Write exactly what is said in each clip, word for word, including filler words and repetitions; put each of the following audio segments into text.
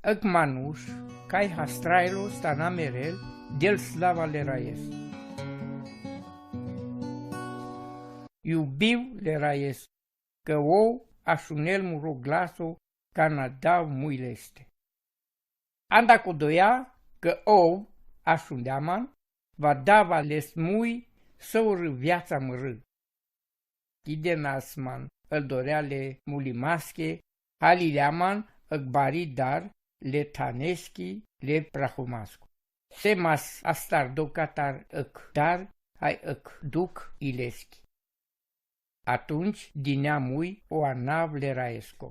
Ăc manuš, cai hastrailo sta na merel, del slava le raes. Iubiu le raes, cã ov ašunel muro glaso, cana dav mui leste. Anda codoia cã ov ašundeaman, va dava les mui, sãurã viatsa mãrã. Ti de nasman ãl dorea le mulimasche, halileaman ãc bari dar, le thaneschi, le prahomascu. Semas astardo catar ãc dar, hai ãc duc ileschi. Atumci dinea mui o anav le raesco.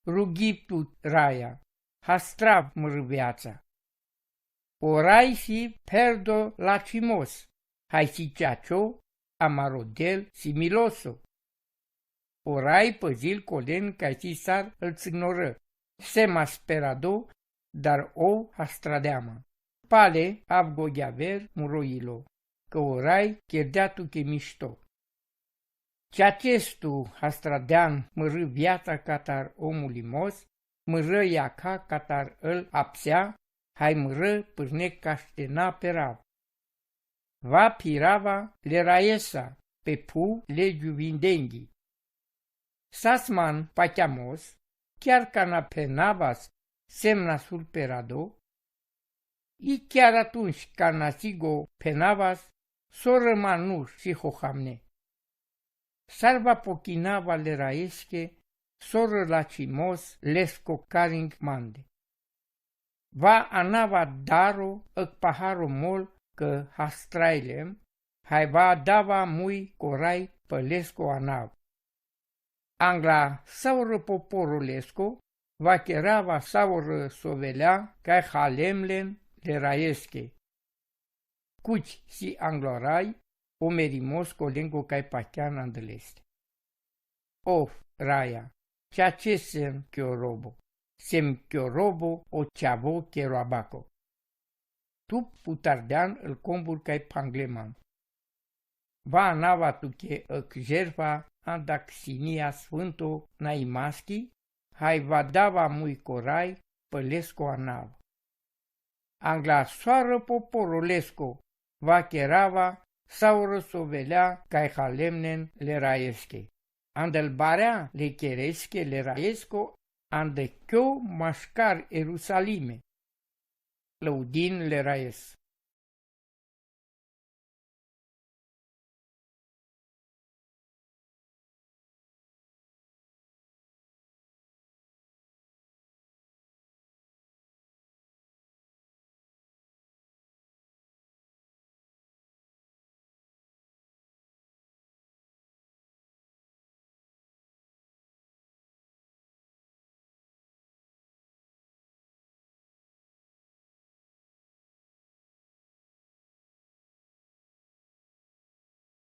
Rughiptu raia, hastrav mãrã viatsa. O rai si perdo lacimos, hai si ceacio, amaro del si miloso. O rai pãzi-l colen cai si sar ãl tsãgnorã, semas perado, dar ov hastradeama. Pale avgo gheaver muro ilo, cã o rai chirdea tu che mishto. Ceacestu hastradean mãrã viatsa catar omul imos, mãrã iaca catar ãl apsea, hai mãrã pãrne caste na perav. Va pirava le raesa, pe phuv le giuvindenghi. Sasman pacheamos, chiar cana phenavas, semna sul perado, i chiar atumci cana sigo phenavas, sorã manuš si hohamne. Sar va pochinava le raesche, sorã lacimos lesco caring mande. Va anava daro ãc paharo mol cã hastrailem, hai va dava mui corai pãlesco anav. Angla saurã poporo lesco, va cherava saurã sovelea cai halemlen le raesche. Cuchi si anglorai, o merimos colengo cai pachean andãleste. Of, raia, ceace sem chiorobo, sem chiorobo o ceavo cheroabaco. Tu putardean ãl combur cai pangleman. Va anava tu che ãc jerfa anda xinia sfânto na imaschi, hai va dava mui corai pãlesco anav. Angla soarã poporo lesco, va cherava saurã sovelea cai halemnen le raesche. Andãlbarea le cheresche le raesco, andã chio mašcar Ierusalime. Lăudin le raes,